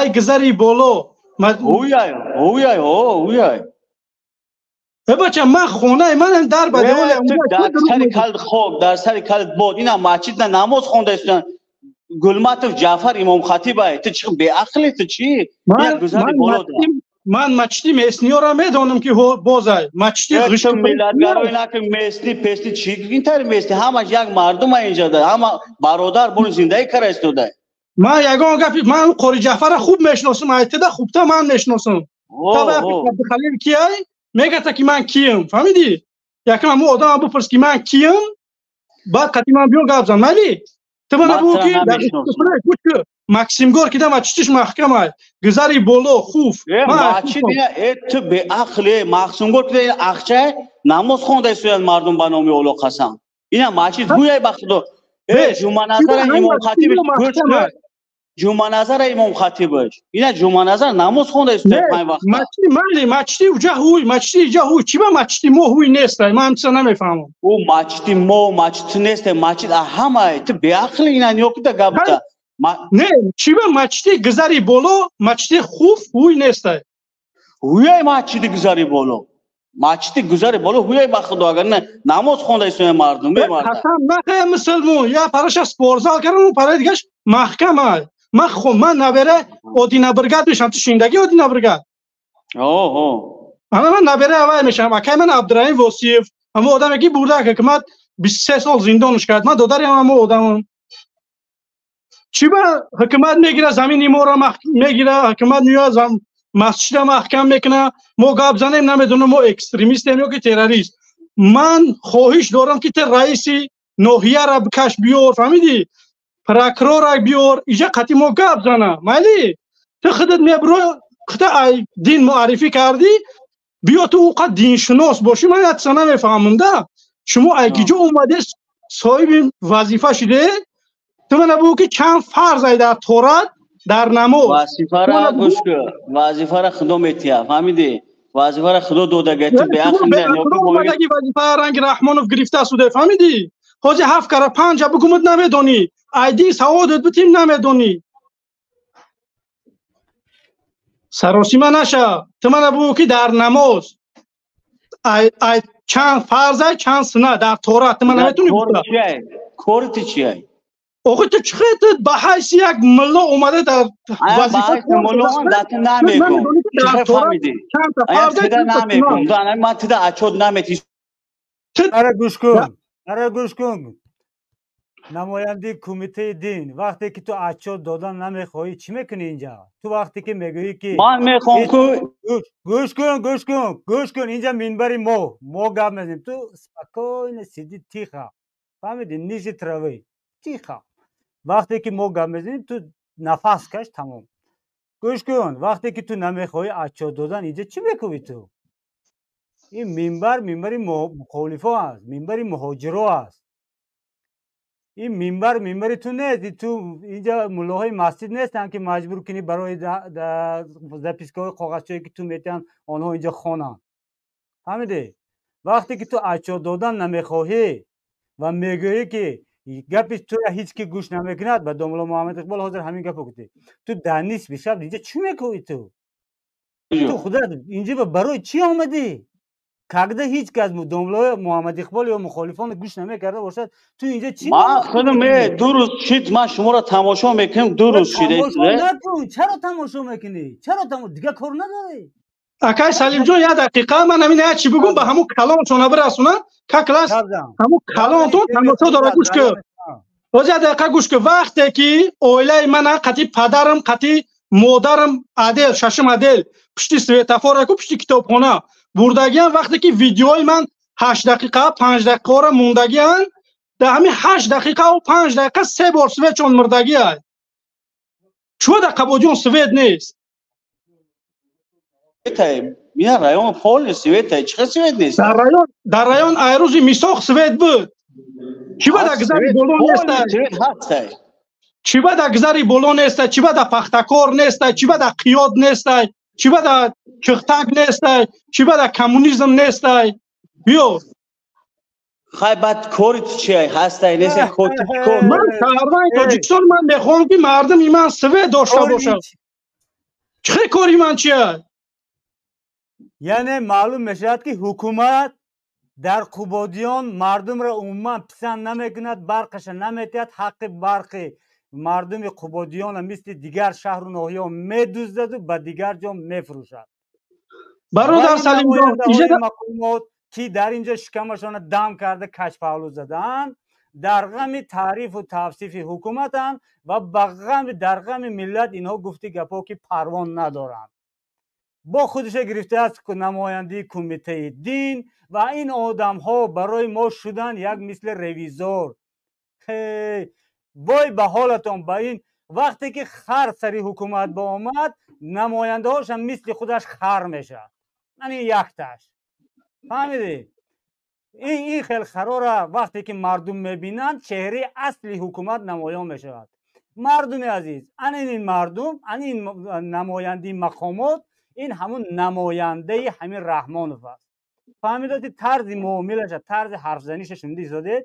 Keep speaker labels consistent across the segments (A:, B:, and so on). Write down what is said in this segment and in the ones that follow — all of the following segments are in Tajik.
A: Деҳаи Гузари Боло.
B: Ҳуяй, ҳуяй, ҳуяй.
A: Бача, ман хонаи манам дар ба деволи.
B: Дар сари калд хок, дар сари калд бод. Ина масҷид на намоз хонда истан. Гулматов Ҷаъфар имомхатиб ай. Ту чӣ беақлӣ, ту чӣ? Як Гузари Боло.
A: Ман мачти местниёро медонам, ки бозай. Мачти
B: ғишт миллатгароӣ накун, местни, песни чӣ ин тари местни, ҳамаш як мардум инҷа, ҳама бародар бо зиндагӣ кара истода.
A: Ман ягон гапи ман Қори Ҷаъфара хуб мешиносам, айтида хубта ман мешиносам. Абдухалил кияй? Мегата ки ман кием, фаҳмидӣ? Якам ҳамун одама бипурс, ки ман кием, баъд қати ман биё гап зан, майли? Ту мана бугӯ, ки Максим Горький да мачтиш маҳкамай, Гузари Боло хуф.
B: Масҷид э, ту беақле. Максим Горький да ахча намоз хонда истояд мардум, ба номи Олло қасам. Ина масҷид ҳуяй, ба худо. Э, Ҷуманазара имомхатибиш, гӯш кун. Ҷуманазара имомхатибаш. Ина Ҷуманазар намоз хонда истояд панҷ вақт.
A: Мачти майли, мачти уҷа ҳуй, мачти иҷа ҳуй. Чӣ ба мачти мо ҳуй нестай? Ман ҳамчиза намефаҳмам.
B: Ӯ мачти мо, мачти нестай, масҷид ҳамай. Ту беақли, ина ниё кида гапта.
A: Не, чӣ ба мачти Гузари Боло, мачти хуф ҳуй нестай?
B: Ҳуяй масҷиди Гузари Боло. Масҷиди Гузари Боло ҳуяй, ба худо, агар не намоз хонда истояд мардум, бемарда.
A: Қасам нахая, мусулмон, я параша спортзал кардам, параи дигаш маҳкамай. Ман ман набера Одина бригад мешам, ту шиндаги Одина бригад?
B: О.
A: Ана ман набера авай мешам. Акай ман Абдураҳим Восиев, ҳамо одаме ки бурда ҳукумат 23 сол зиндонш кард. Ман додари ҳамо одамам. Чӣ ба ҳукумат мегира замини моро мегира, ҳукумат меояд масҷида маҳкам мекуна, мо гап занем, намедонам, мо экстремистем ё ки террорист. Ман хоҳиш дорам, ки ту раиси ноҳияра бикаш биёр, фаҳмидӣ? Прокурора биёр, иҷа қати мо гап зана, майли? Ту худат мебро, хута ай дин муаррифӣ кардӣ, биё, ту ӯ қад диншинос бошӣ, ман як чиза намефаҳмам да. Шумо ай киҷо омаде соҳиби вазифа шуде? Ту мана бугӯ, ки чанд фарз ай дар Торат, дар намоз?
B: Вазифара гӯш кун, вазифара худо метиҳад, фаҳмидӣ? Вазифара худо додага, ту беақл.
A: Омадаги вазифа ранги Раҳмонов гирифта суде, фаҳмидӣ? Ҳозир ҳафт кара панҷа бугумуд, намедонӣ. Айди саводат битим, намедонӣ. Саросима наша. Ту мана бугӯ, ки дар намоз ай чанд фарз ай, чанд суннат дар Торат? Ту мана наметонӣ гуфта?
B: Кори ту чиай?
A: Охи, ту чӣ ту ба ҳайси як мулло омада дар
B: вазифа? Мулло да ту намегум, фаҳмидӣ? Намегум, ман туда отчёт намети.
C: Ара, гӯш кун, ара, гӯш кун, намояндаи кумитаи дин. Вақте ки ту отчёт додан намехоҳӣ, чӣ мекунӣ инҷа ту? Вақте ки мегӯӣ, ки
B: Ман мехоҳам ку.
C: Гӯш кун, гӯш кун, гӯш кун. Инҷа минбари мо, мо гап мезанем, ту спокойно сиди, тихо, фаҳмидӣ? Ниже травы, тихо. Вақте ки мо гап мезанем, ту нафас каш, тамом. Гӯш кун, вақте ки ту намехоҳӣ отчёт додан, инҷа чӣ мекунӣ ту? Ин минбар минбари мухолифо аст, минбари муҳоҷиро аст. Ин минбар минбари ту нест. Ту инҷа муллоҳои масҷид нестанд, ки маҷбур кунӣ барои запискаҳои коғазчое, ки ту метиҳанд, онҳо инҷа хонанд, фаҳмидӣ? Вақте ки ту отчёт додан намехоҳӣ ва мегӯӣ, ки гапи тура ҳеҷ ки гӯш намекунад, ба домулло Муҳаммад Иқбол ҳозир ҳамин гапо гуфтӣ, ту дар нисфи шаб инҷа чӣ мекунӣ? Ту худат инҷа барои чӣ омадӣ, когда ҳеҷ кас домуллои Муҳаммад Иқбол ё мухолифон гӯш намекарда бошад? Ту инҷа чӣ?
B: Ман худам 2 рӯз шид, ман шуморо тамошо мекунам, 2 рӯз шид.
C: Накун. Чаро тамошо мекунӣ? Чаро дигар кор надорӣ?
A: Акай Салимҷон, як дақиқа, ман ҳамин як чӣ бугум, ба ҳамун калонтона бирасонам. Как раз ҳамун калонтон тамошо дора. Гӯш кун, боз як дақиқа гӯш кун. Вақте ки оилаи мана қати падарам, қати модарам отдел, шашум отдел, пушти светофора ку, пушти китобхона бурдагиам, вақте ки видеои ман 8 дақиқа, 5 дақиқаро мондагиан, дар ҳамин 8 дақиқаву 5 дақиқа се бор светшон мурдагиай. Чӯ дар Қабодиён свет нест?
B: Ина район полный свет, чӣ свет нест?
A: Дар район, дар район айрӯзи мисоқ свет буд. Чӣ ба дар Гузари Боло нестай? Чӣ ба дар Гузари Боло нестай? Чӣ ба дар Пахтакор нестай? Чӣ ба дар Қиёт нестай? Чӣ ба дар Чиқтак нестай? Чӣ ба дар Коммунизм нестай? Биё.
B: Хай, баъд кори ту чи ҳастай, нестай, кор?
A: Ман шаҳрванди Тоҷикистон, ман мехоҳам, ки мардуми ман свет дошта бошад. Чӣ кори ман чия?
C: Яъне маълум мешавад, ки ҳукумат дар Қубодиён мардумро умуман писанд намекунад, барқаша наметиҳад, ҳаққи барқи мардуми Қубодиёнро мисли дигар шаҳру ноҳияҳо медуздаду ба дигар ҷо мефурӯшад.
A: Бародар Салимҷон,
C: мақомот, ки дар ин ҷо шикамашонро дам карда качпаҳлӯ задаанд, дар ғами таърифу тавсифи ҳукуматанд ва ба ғами дар ғами миллат инҳо гуфти гапҳо, ки парвон надоранд. Бо худша гирифтааст намояндаи кумитаи дин ва ин одамҳо барои мо шуданд як мисли ревизор. Вой ба ҳолатон! Ба ин вақте ки хар сари ҳукумат боомад, намояндаҳошам мисли худаш хар мешавад. Ман ин якташ, фаҳмидӣ? Ин хел харора вақте ки мардум мебинанд, чеҳраи асли ҳукумат намоён мешавад. Мардуми азиз, ана ин мардум, ана ин намояндаи мақомот, ин ҳамун намояндаи ҳамин Раҳмонов аст. Фаҳмидоти? Тарзи муомилаша, тарзи ҳарфзаниша шунида истодед.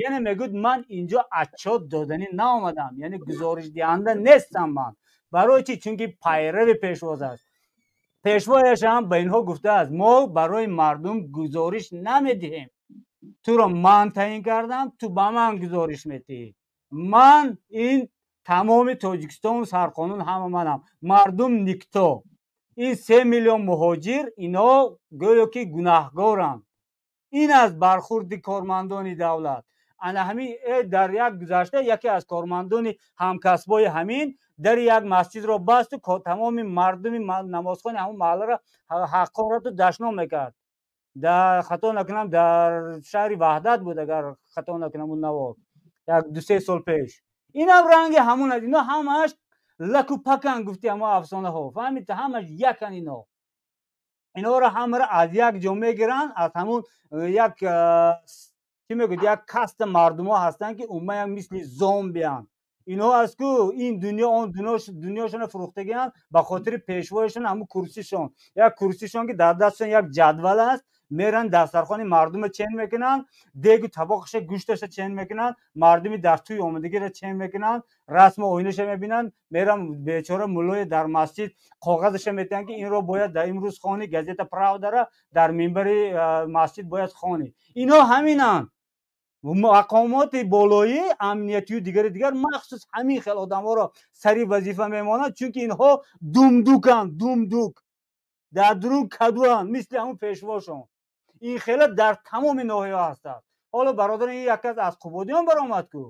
C: Яъне мегӯяд: ман инҷо отчёт доданӣ наомадам, яъне гузоришдиҳанда нестам ман. Барои чӣ? Чунки пайрави пешвоз аст. Пешвояшам ба инҳо гуфтааст: мо барои мардум гузориш намедиҳем, туро ман таъин кардам, ту ба ман гузориш медиҳӣ. Ман ин тамоми Тоҷикистон сарқонун ҳама манам, мардум никто. Ин 3 миллион муҳоҷир, инҳо гӯё ки гунаҳгоранд. Ин аст бархурди кормандони давлат. Ана ҳамин дар як гузашта яке аз кормандони ҳамкасбои ҳамин дари як масҷидро басту тамоми мардуми намозхони ҳамон маҳалларо ҳақорату дашном мекард. Дар, хато накунам, дар шаҳри Ваҳдат буд, агар хато накунам, он навор як 2-3 сол пеш. Инам ранги ҳамон аст. Ино ҳамааш лаку пакан, гуфти ҳамо афсонаҳо, фаҳмид? Ҳамаш якан ино. Инҳоро ҳамаро аз як ҷо мегиранд, аз ҳамун як, чӣ мегӯяд, як каста мардумҳо ҳастанд, ки умуман як мисли зомбианд. Инҳо аз ку ин дунё, он дунёшонро фурӯхтагианд ба хотири пешвояшон, ҳамун курсишон, як курсишон, ки дар дастшон як ҷадвал аст. Меранд, дастархони мардумро чен мекунанд, дегу табоқаша, гӯшташа чен мекунанд, мардуми дар тӯй омадагиро чен мекунанд, расму оинаша мебинанд. Мерам, бечора муллое дар масҷид коғазаша метиҳанд, ки инро бояд дар имрӯз хонӣ, газета Правдара дар минбари масҷид бояд хонӣ. Инҳо ҳаминанд. Мақомоти болоӣ, амниятию дигари дигар махсус ҳамин хел одамҳоро сари вазифа мемонанд, чунки инҳо думдуканд, думдук дар дурун кадуанд, мисли ҳамун пешвошон. Ин хела дар тамоми ноҳияҳо ҳастанд. Ҳоло, бародар, ин як кас аз Қубодиён баромад ку,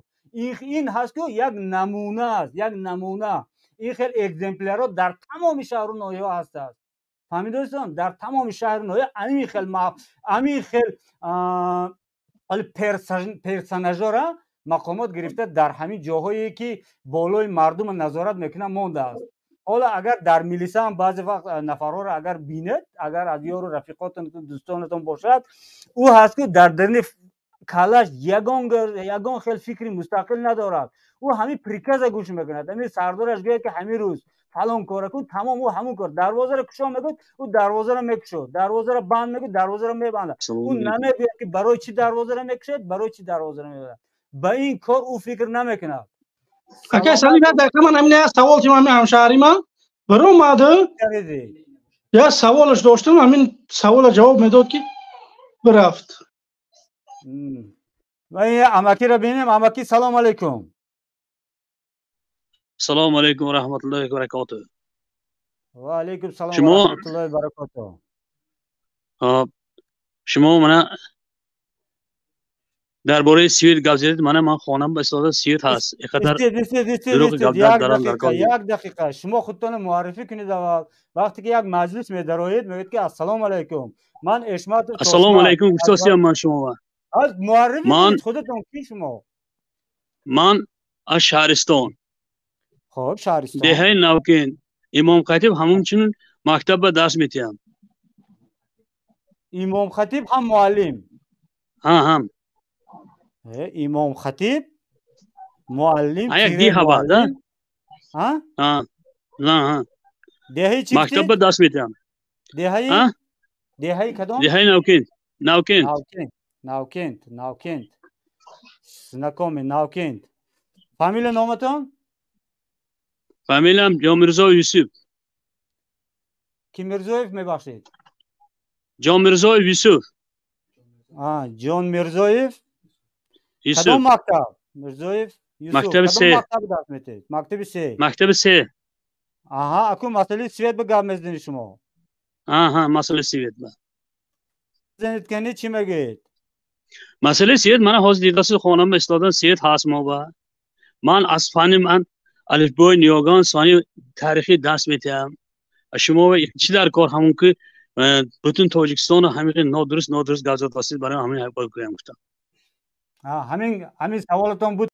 C: ин ҳаст ку як намуна аст, як намуна. Ин хел экземплярҳо дар тамоми шаҳру ноҳияҳо ҳастанд, фаҳмидостон? Дар тамоми шаҳру ноҳия ҳамин хел персонажора мақомот гирифта, дар ҳамин ҷоҳое ки болои мардумро назорат мекунанд, мондааст. Ҳоло агар дар милиса ҳам баъзе вақт нафарҳоро агар бинед, агар аз ёру рафиқотон, дӯстонатон бошад, ӯ ҳаст ки дар дарни калаш ягон хел фикри мустақил надорад. Ӯ ҳамин приказа гӯш мекунад. Ҳамин сардораш гӯяд, ки ҳамин рӯз фалон кора кун, тамом, ӯ ҳамон кор. Дарвозаро кушо мегӯяд, ӯ дарвозаро мекушод, дарвозаро банд мегӯяд, дарвозаро мебандад. Ӯ намегӯяд, ки барои чӣ дарвозаро мекушад, барои чӣ дарвозаро мебандад. Ба ин кор ӯ фикр намекунад.
A: Акай Салим, як дақиқа, ман ҳамин як савол тим. Ҳамин ҳамшаҳри ман биромаду як саволаш доштам, ҳамин савола ҷавоб медод, ки бирафт.
C: Амакиро бинем. Амаки, салому алайкум.
D: Салому алайкум ва раҳматуллоҳи ва баракотуҳ.
C: Ва алайкум салом ва раҳматуллоҳи ва баракотуҳ.
D: Шумо мана дар бораи свет гап задед. Мана ман хонам ба истода свет ҳаст, иқадар.
C: Як дақиқа, шумо худтонро муаррифӣ кунед аввал. Вақте ки як маҷлис медароед, мегӯед, ки ассалому алайкум, ман Эшматов.
D: Ассалому алайкум, гуфтосиям ман шумо.
C: Муаррифӣ кунед худатон, ки шумо?
D: Ман аз шаҳристон.
C: Хоб, шаҳристон.
D: Деҳаи Навкен, имомхатиб, ҳамчунин мактаб ба дарс метиҳам.
C: Имомхатиб ҳам муаллим?
D: Ҳа, ҳам.
C: Имомхатиб, муаллим.
D: Як диҳа баъд.
C: Деҳаи чӣ?
D: Мактаб ба дарс метиҳам.
C: Деҳаи, деҳаи кадом?
D: Деҳаи Навкент, Навкент.
C: Навкент, Навкент, знакомый Навкент. Фамилия, номатон?
D: Фамилиям Ҷомирзо Юсуф.
C: Ки Мирзоев, мебахшед?
D: Ҷон Мирзоев Юсуф.
C: Ҷон Мирзоев.
D: Юсуф.
C: Кадом мактаб? Мирзоев Юсуф.
D: Мактаби
C: кадом
D: се.
C: Мактаб дарс метиҳед? Мактаби се.
D: Мактаби се.
C: Аҳа, акун масъалаи свет ба гап мезанед шумо?
D: Аҳа, масъалаи свет ба.
C: Занед, кани, чӣ мегӯед?
D: Масъалаи свет, мана ҳозир дидасу, хонама истодан, свет ҳаст мо ба. Ман аз фани ман алифбои ниёгон, сони таърихӣ дарс метиҳам. Шумо чӣ дар кор, ҳамон ки бутун Тоҷикистону ҳамин нодуруст нодуруст гап задастед, барои ҳамин гӯям гуфтам.
C: Ҳамин саволатон буд?